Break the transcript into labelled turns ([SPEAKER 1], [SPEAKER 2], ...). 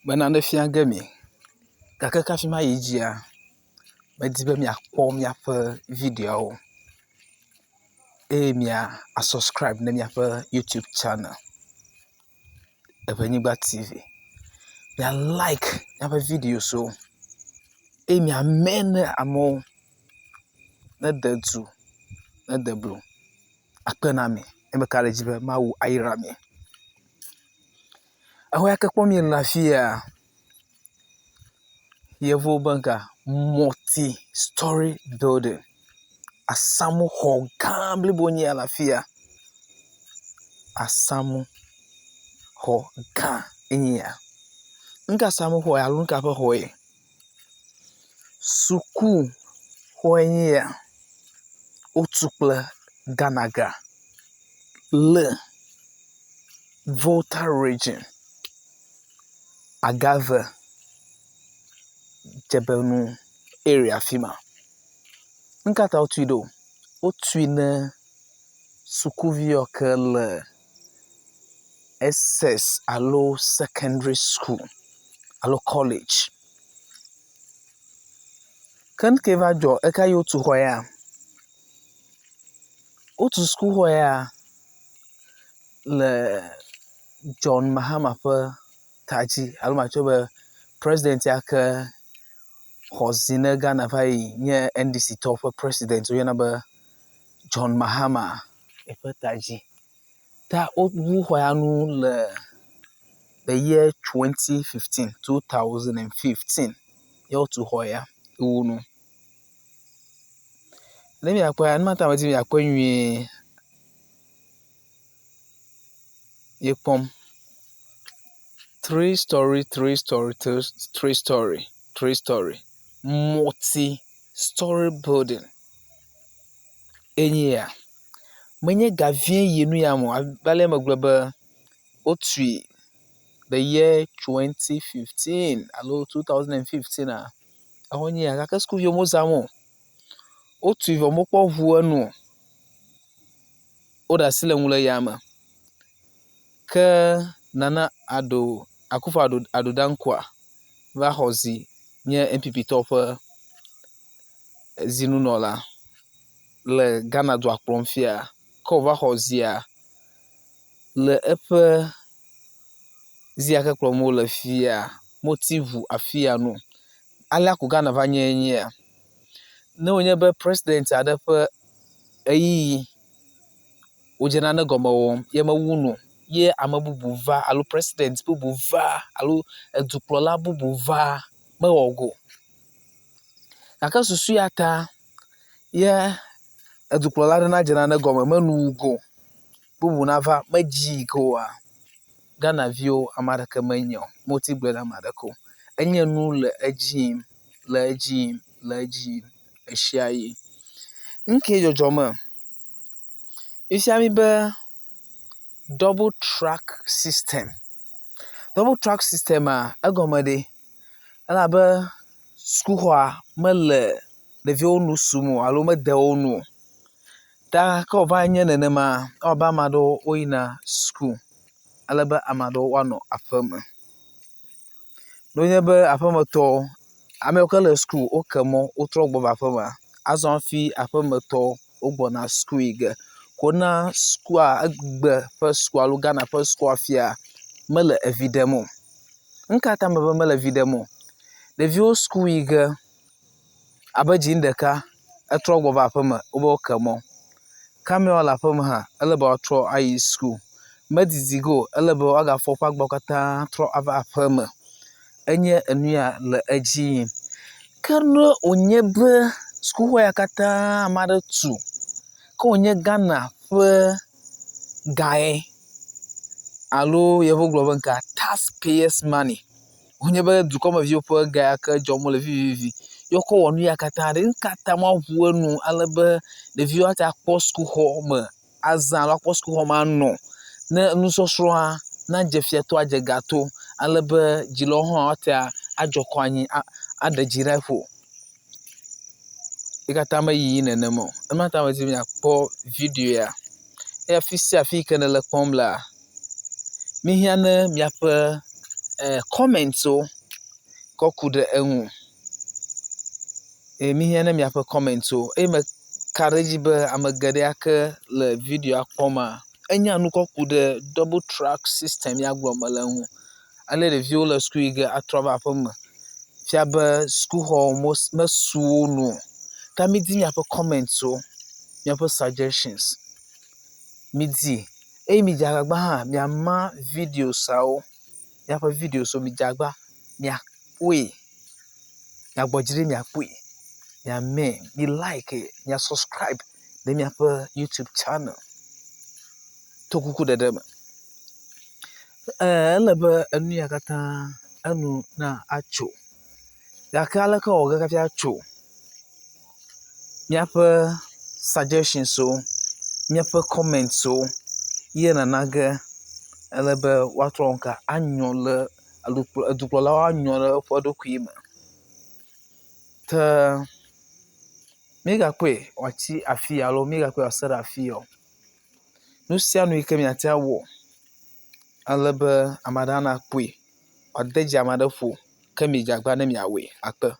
[SPEAKER 1] Me nane fia ge mi gake hafi mayi edzia, medi be miakpɔ míaƒe videoawo eye mia asɔskraibe ne míaƒe youtube tsanael Eŋenyigba TV. Mia like míaƒe videoswo eye miamɛ ne amewo nede du nede blu. Akpe na mi ye meka ɖe edzi be Mawu ayra mi. Exɔ ya ke kpɔm miele afi ya, yevuwo be nuka multi storey building. Asamuxɔ gã blibo enye ya le afi ya. Asamuxɔ gã enye ya. Nu ka asamuxɔ alo nu ka ƒe xɔe? Sukuxɔe nye ya wotu kple Ghana ga le Volta region, Agave Dzebenu area afi ma. Nu ka ta wotui ɖo? Wotui ne sukuvi yawo ke le SS alo secondary school alo college. Ke nu ke va dzɔ eka yi wotu xɔ ya? Wotu sukuxɔ ya le John Mahama ƒe ta dzi alo matsɔe be president ya ke xɔ zi ne Ghana va yi nye NDC tɔwo ƒe president woyɔna be John Mahama eƒe ta dzi. Ta wowu xɔ ya nu le the year 2015, 2015 ye wotu xɔ ya wu nu. Ne miakpɔe nu ma ta medi be miakpɔe nyuie ye kpɔm. Tri story, tri story, tri story, tri story, multi story building enye ya. Menye ga vie yi nu ya me o abe ale megblɔe be wotui the year 2015 alo 2015 exɔ nye ya gake sukuviwo mezãm o. Wotui vɔ mekpɔ ŋu enu o. Woɖe asi le eŋu le yame. Ke Nana Addo Akufo Addo Addo Dankwa va xɔ zi nye NPP tɔwo ƒe zinunɔla le Ghana dua kplɔm fia. Ke wòva xɔ zia le eƒe zia ke kplɔm wole fia meti ŋu afia nu o. Alea ko Ghana va nye enye ya. Ne wònye be president aɖe ƒe ʋeyiʋi wòdze nane gɔme wɔm ye mewu nu o ye ame bubu va alo president bubu va alo edukplɔla bubu va mewɔ go o. Gake susu ya ta ye edukplɔla aɖe nadze nane gɔme menu wu go o, bubu nava medzi yi ke oa, Ghanaviwo ame aɖeke menye o, meti gblɔe na ame aɖeke o. Enye nu le edzi yim, le edzi yim, le edzi yim ɣeshiaɣi. Nu kee dzɔdzɔme? Efia mi be double track system. Double track systema egɔme ɖe? Elabe sukuxɔa mele ɖeviwo nu sum o alo mede wo nu o. Ta ke wòva nye nenema, ewɔ abe ame aɖewo woyina suku ale be ame aɖewo woanɔ aƒeme. Ne wonye be aƒemetɔwo, ame yiwo ke le suku woke mɔ wotrɔ gbɔ va aƒemea, azɔ hafi aƒemetɔwo wogbɔna suku yi ge. Ko na sukua egbe ƒe sukua alo Ghana ƒe sukua fia mele evi ɖem o. Nu ka ta mebe mele vi ɖem o? Ɖeviwo suku yi ge abe dzinu ɖeka etrɔ gbɔ va aƒeme wobe woke mɔ. Ke ameawo le aƒeme hã ele be woatrɔ ayi suku. Medidi ge o ele be woagafɔ woƒe agbawo katã atrɔ ava aƒeme. Enye enu ya le edzi yim. Ke ne wònye be sukuxɔ ya katã ame aɖe tu ke wònye Ghana ƒe gae alo yevuwo gblɔ be nuka tax payers money. Wònye be dukɔmeviwo ƒe ga ya ke dzɔm wole vivivi ye wokɔ wɔ nu ya katã ɖe, nu ka ta woaŋu enu ale be ɖeviwo ate akpɔ sukuxɔ me azã alo akpɔ sukuxɔ me anɔ ne nusɔsrɔ̃a nadze fia to adze ga to ale be dzilawo hã woate adzɔ kɔ anyi aɖe dzi ɖe eƒo. Yi katã meyiyi nenema o. Ema ta medi be miakpɔ video ya. Eye afi sia afi yi ke nèle kpɔm lea, míehiã ne miaƒe kɔmɛntwo kɔ ku ɖe eŋu eye míhiã ne miaƒe kɔmɛntwo eye meka ɖe edzi be ame geɖe ya ke le videoa kpɔma enya nu kɔ ku ɖe ɖɔbel trak sistɛm ya gblɔm mele ŋu. Ale ɖeviwo le suku yi ge atrɔ va aƒeme fia be sukuxɔ mesu wo nu o. Ta midi miaƒe kɔmɛntwo, miaƒe suggestions midi eye midze agbagba hã miama videosawo miaƒe videoswo midze agbagba miakpɔe, miagbɔ dzi ɖi miakpɔe, miamɛ, mi like, mia subscribe ɖe miaƒe YouTube channel to kuku ɖeɖe me. Ele be enu ya katã enu na atso gake aleke wɔ ge hafi atso? Míaƒe suggestionswo, míaƒe commentswo ye nana ge ele be woatrɔ ŋka anyɔ le edukplɔlawo anyɔ le woƒe ɖokui me. Ke míegakpɔe wòatsi afi alo míegakpɔe wòase ɖe afi ya o. Nu sia nu yi ke miate awɔ ale be ame aɖe hã nakpɔe wòade dzi ame aɖe ƒo ke midze agbagba ne miawɔe akpe.